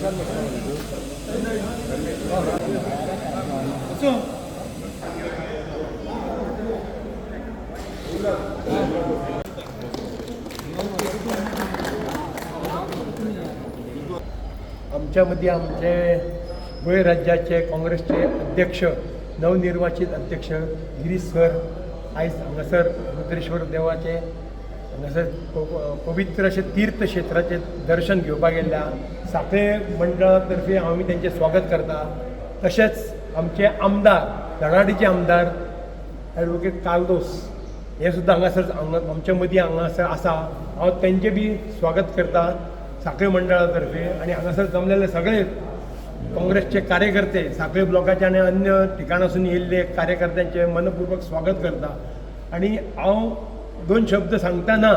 आमच्या मदीं आमचे गोंय राज्याचे काँग्रेसचे अध्यक्ष, नवनिर्वाचित अध्यक्ष गिरीश सर आयज हांगासर रुद्रेश्वर देवाचे हांगासर पवित्र अशें तीर्थ क्षेत्राचें दर्शन घेवपाक गेल्ल्या सांखळे मंडळा तर्फे आमी तेंचें स्वागत करता. तशेंच आमचे आमदार, धडाडीचे आमदार एडवोकेट कार्दोस हे सुद्दां हांगासर हांगा आमच्या मदीं हांगासर आसा. हांव तेंचें बी स्वागत करता सांखळे मंडळा तर्फे. आनी हांगासर जमलेले सगळे काँग्रेसचे कार्यकर्ते, सांखळे ब्लॉकाचे आनी अन्य ठिकाणासून येयल्ले कार्यकर्त्यांचे मनपूर्वक स्वागत करता. आनी हांव दोन शब्द सांगतना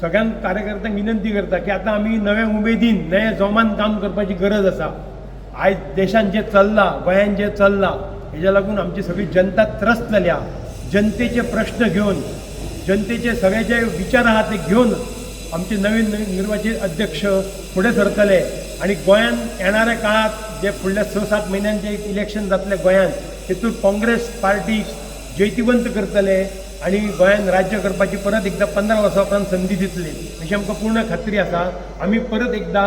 सगळ्यांक कार्यकर्त्यांक विनंती करता की आतां आमी नव्या उमेदीन, नव्या जोमान काम करपाची गरज आसा. आयज देशान जें चल्लां, गोंयान जें चल्लां, हेज्या लागून आमची सगळी जनता त्रस्त जाल्या. जनतेचे प्रश्न घेवन, जनतेचे सगळे जे विचार आहा ते घेवन आमचे नवीन नवीन निर्वाचित अध्यक्ष फुडें सरतले आनी गोंयान येणाऱ्या काळांत जे फुडल्या 6-7 म्हयन्यांचे एक इलेक्शन जातलें गोंयान, तेतूंत काँग्रेस पार्टी जैतिवंत करतले आनी गोंयान राज्य करपाची परत एकदां 15 वर्सां उपरांत संदी दितली अशी आमकां पूर्ण खात्री आसा. आमी परत एकदां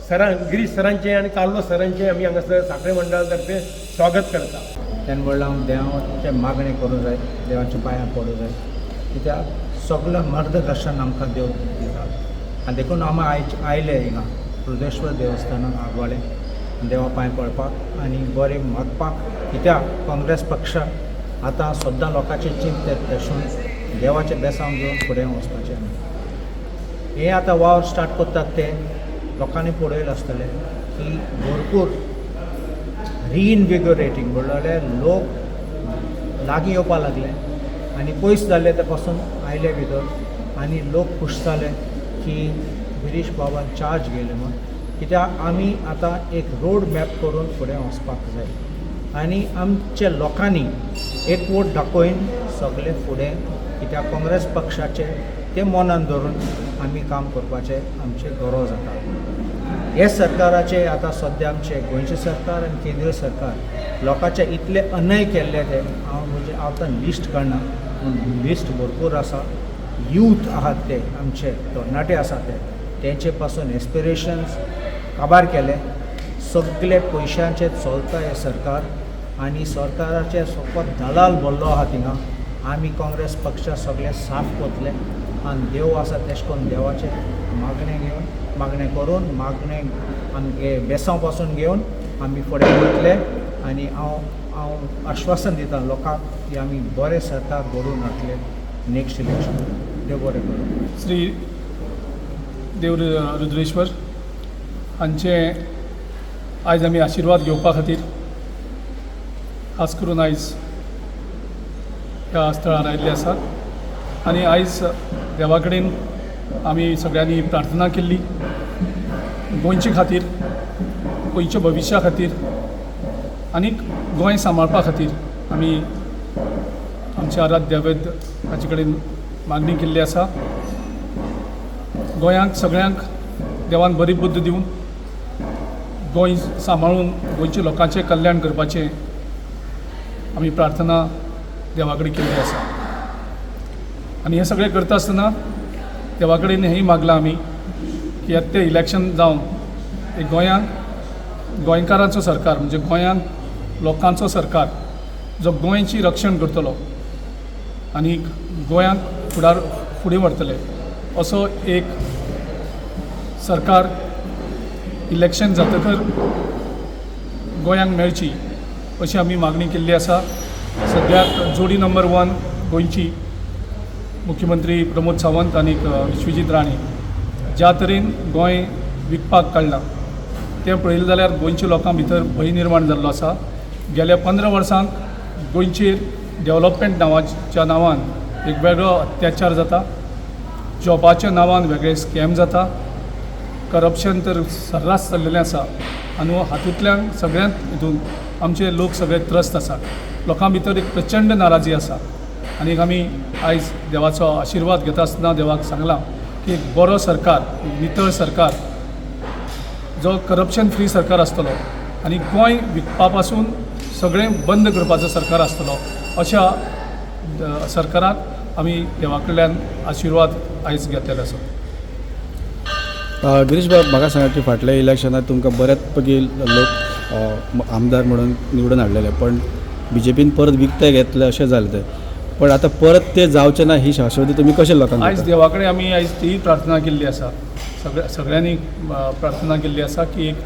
सरां, गिरीश सरांचें आनी कार्लोस सरांचें आमी हांगासर सांखळे मंडळा तर्फे स्वागत करता. तेन्ना म्हणल्यार हांव देवाचें मागणें करूं जाय, देवाच्या पांयां पडूं जाय, कित्याक सगळें मार्गदर्शन आमकां देव दिता. आनी देखून आमी आयज आयले हिंगा रुद्रेश्वर देवस्थानाक आगवाळे देवा पांय पडपाक आनी बरें मागपाक, कित्याक काँग्रेस पक्ष आतां सद्दां लोकांचें चिंतता तशें देवाचें बेसांव घेवन फुडें वचपाचें. आमी हें आतां वावर स्टार्ट करतात ते लोकांनी पळयलें आसतलें की भरपूर रिइनविगोरेटींग म्हणल्यार लोक लागीं येवपा लागले आनी पयस जाल्ले ते पासून आयले भितर आनी लोक खूश जाले की गिरीश बाबान चार्ज घेयले म्हूण. कित्याक आमी आतां एक रोड मॅप करून फुडें वचपाक जाय आनी आमच्या लोकांनी एकवट दाखोवन सगळे फुडें, कित्याक काँग्रेस पक्षाचे ते मनान धरून आमी काम करपाचें आमचें गरज आसा. हे सरकाराचे आतां सद्या आमचें गोंयचें सरकार आनी केंद्रीय सरकार लोकांचे इतले अन्याय केल्ले ते हांव म्हजें आतां लिस्ट काडना, पूण लिस्ट भरपूर आसा. यूथ आहात ते आमचे तरणाटे आसा ते तेंचे पासून एस्पिरेशन्स काबार केले. सगळे पयशांचे चलता हें सरकार आनी सरकाराचे सोपत दलाल भरलो आहा थिंगा. आमी काँग्रेस पक्षा सगळे साफ करतले आनी देव आसा तेश करून देवाचें मागणें घेवन, मागणें करून, मागणें आमगे बेसांव पासून घेवन आमी फुडें वतले. आनी हांव हांव आश्वासन दिता लोकांक की आमी बरें सरकार घडोवन हाडटले नेक्स्ट इलेक्शन. देव बरें करूं. श्री देव रुद्रेश्वर हांचे आयज आमी आशिर्वाद घेवपा खातीर खास करून आयज ह्या स्थळार आयिल्ले आसात. आनी आयज देवा कडेन आमी सगळ्यांनी प्रार्थना केल्ली गोंयचे खातीर, गोंयच्या भविश्या खातीर आनी गोंय सांबाळपा खातीर आमी आमच्या आराध्य दैवत हाचे कडेन मागणी केल्ली आसा. गोंयांक सगळ्यांक देवान बरी बुद्द दिवन गोंय सांबाळून गोंयच्या लोकांचें कल्याण करपाचें आमी प्रार्थना देवा कडेन केल्ली आसा. आनी हें सगळें करता आसतना देवा कडेन हेंय मागलां आमी की आतां तें इलेक्शन जावन एक गोंयांक गोंयकारांचो सरकार, म्हणजे गोंयांक लोकांचो सरकार जो गोंयची रक्षण करतलो आनी गोंयांक फुडार फुडें व्हरतले असो एक सरकार इलेक्शन जातकर गोंयांक मेळची अशी आमी मागणी केल्ली आसा. सद्याक जोडी नंबर 1 गोंयची मुख्यमंत्री प्रमोद सावंत आनी विश्वजीत राणे ज्या तरेन गोंय विकपाक काडलां तें पळयलें जाल्यार गोंयच्या लोकां भितर भंय निर्माण जाल्लो आसा. गेल्या 15 वर्सांक गोंयचेर डेवलपमेंट नांवाच्या नांवान एक वेगळो अत्याचार जाता, जॉबाच्या नांवान वेगळे स्कॅम जाता, करप्शन तर सर्रास चल्लेलें आसा. आनी हातूंतल्यान सगळ्यांत हितून आमचे लोक सगळे त्रस्त आसात. लोकां भितर एक प्रचंड नाराजी आसा. आनी आमी आयज देवाचो आशिर्वाद घेता आसतना देवाक सांगलां की एक बरो सरकार, एक नितळ सरकार जो करप्शन फ्री सरकार आसतलो आनी गोंय विकपा पासून सगळें बंद करपाचो सरकार आसतलो अशा सरकाराक आमी देवा कडल्यान आशिर्वाद आयज घेतलेलो आसा. गिरीश बाब, म्हाका सांगा की फाटल्या इलेक्शनात तुमकां बऱ्याच पैकी लोक आमदार म्हणून निवडून हाडलेले, पण बी जे पीन परत विकते घेतले अशें जालें तें, पण आतां परत ते जावचें ना ही शाश्वती तुमी कशें लोकांक आयज दिता? देवा कडेन आमी आयज ती प्रार्थना केल्ली आसा, सगळ्यांनी प्रार्थना केल्ली आसा की एक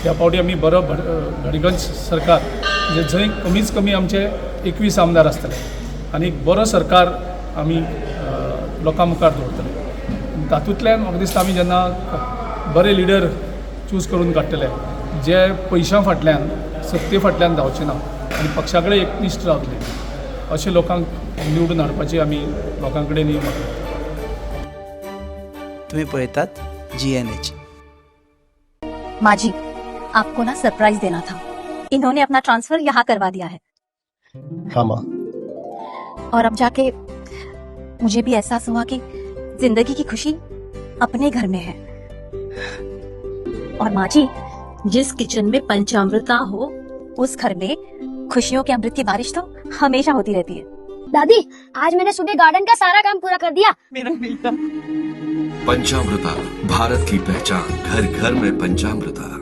ह्या फावटी आमी बरो गडगंज सरकार, म्हणजे जंय कमीच कमी आमचे 21 आमदार आसतले आनी एक बरो सरकार आमी लोकां मुखार दवरतले. तातूंतल्यान म्हाका दिसता आमी जेन्ना बरे लिडर चूज करून काडटले जे पयशां फाटल्यान सत्ते फाटल्यान धांवचे ना आनी पक्षा कडेन एकनिश्ठ रावतले अशे लोकांक निवडून हाडपाची आमी लोकां कडेन ही मागणी. तुम्ही पळयतात GNH. माँ जी, आपको ना सरप्राइज देना था। इन्होंने अपना ट्रांसफर यहाँ करवा दिया है। हाँ माँ। और अब जाके मुझे भी एहसास हुआ कि जिंदगी की खुशी अपने घर में है। और माँ जी, जिस किचन में पंचामृता हो उस घर में खुशियों के अमृत की बारिश तो हमेशा होती रहती है। दादी, आज मैंने सुबह गार्डन का सारा काम पूरा कर दिया। पंचामृता, भारत की पहचान, घर घर में पंचामृता।